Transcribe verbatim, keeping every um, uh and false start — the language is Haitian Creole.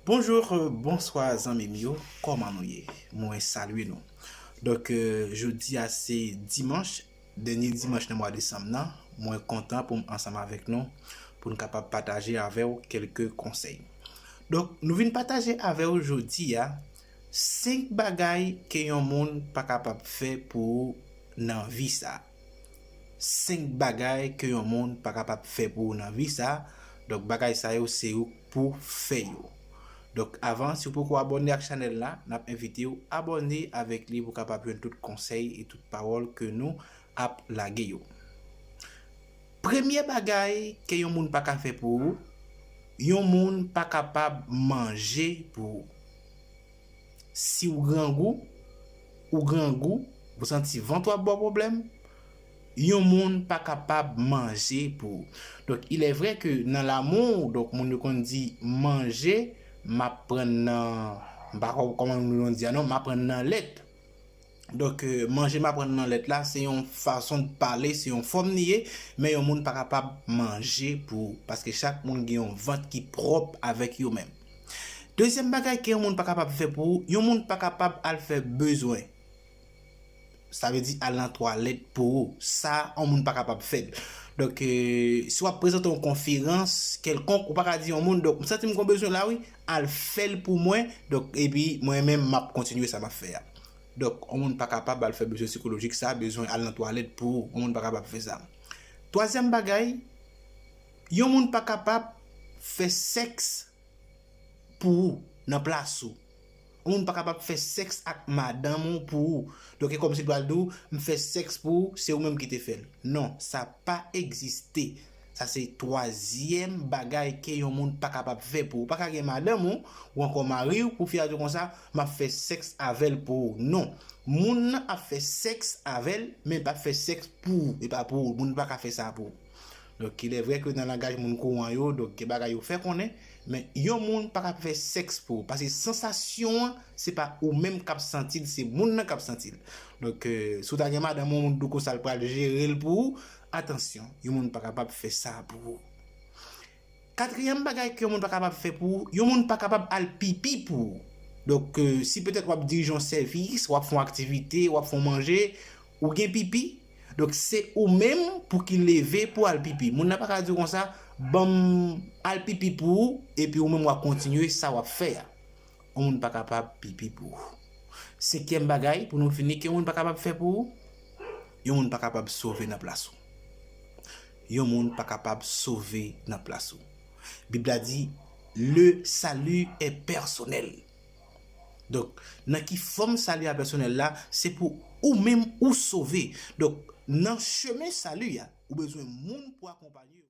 Bonjou, euh, bonswa zanmi m yo, kòman nou ye? Mwen salye nou. Donk, euh, jodi a se dimanch, dènye dimanch nan mwa desanm nan. Mwen kontan pou m ansanm avèk nou, pou n kapab pataje avè w kèlke konsèy. Donk, nou vin pataje avè w jodi a senk bagay ke yon moun pa kapab fè pou ou nan vi sa. Senk bagay ke yon moun pa kapab fè pou ou nan vi sa. Donk, bagay sa yo, se ou k pou fè yo. Donk, avan, si w poko abòne ak chanèl la, n ap envite w abòne avèk li pou w kapab jwenn tout konsèy e tout pawòl ke nou ap lage yo. Premye bagay ke yon moun pa ka fè pou ou, yon moun pa kapab manje pou ou. Si w grangou, ou grangou, ou santi vant w ap ba w pwoblèm, yon moun pa kapab manje pou ou. Donk, il est vrai que nan lanmou, donk, moun yo konn di manje, m ap pran nan, m pa konn kòman nou di a non, m ap pran nan lèt. Donk, euh, manje m ap pran nan lèt la, se yon fason de pale, se yon fòm li ye, men yon moun pa kapab manje pou ou, paske chak moun gen yon vant ki pwòp avèk yo menm. Dezyèm bagay ke yon moun pa kapab fè pou ou, yon moun pa kapab al fè bezwen. Sa vle di al nan twalèt pou ou. Sa, yon moun pa kapab fè l. Donk, euh, si w ap prezante yon konferans kèlkonk, ou pa ka di yon moun, donk, m santi m gon bezwen la, wi, al fè l pou mwen, donk, epi mwen menm, m ap kontinye sa m ap fè a. Donk, yon moun pa kapab al fè bezwen sikolojik sa, bezwen al nan twalèt pou ou, yon moun pa kapab fè sa. Twazyèm bagay, yon moun pa kapab fè sèks pou ou, nan plas ou. Yon moun pa kapab fè sèks ak madanm ou pou ou. Donk, e kòmsi l pral di w, m fè sèks pou ou, se ou menm ki te fè l. Non, sa pa egziste. Sa se twazyèm bagay ke yon moun pa kapab fè pou ou. Ou pa ka gen madanm ou, ou ankò mari w, pou fè a di w konsa, m ap fè sèks avè l pou ou. Non. Moun nan ap fè sèks avè l, men l p ap fè sèks pou ou. E pa pou ou. Moun pa ka fè sa pou ou. Donk, il est vrai que nan langaj moun kouran yo, donk, gen bagay yo fè konnen, men yon moun pa ka fè sèks pou ou. Paske sansasyon an, se pa ou menm k ap santi l, se moun nan k ap santi l. Donk, euh, si w ta gen madanm ou, yon moun di w konsa l pral jere l pou ou, atansyon, yon moun pa kapab fè sa pou ou. Katriyèm bagay ke yon moun pa kapab fè pou ou, yon moun pa kapab al pipi pou ou. Donk, euh, si petèt w ap dirije yon sèvis, w ap fè yon aktivite, w ap fè yon manje, ou gen pipi, donk se ou menm pou ki leve pou al pipi. Moun nan pa ka di w konsa, ban m al pipi pou ou, epi ou menm w ap kontinye sa w ap fè a. Yon moun pa kapab pipi pou ou. Senkyèm bagay, pou nou fini, ke yon moun pa kapab fè pou ou, yon moun pa kapab sove nan plas ou. Yon moun pa kapab sove nan plas ou. Bib la di, le salut est personnel. Donk, nan ki fòm sali a pèsonèl la, se pou ou menm ou sove. Donk, nan chemen sali a, ou bezwen moun pou akonpanye w.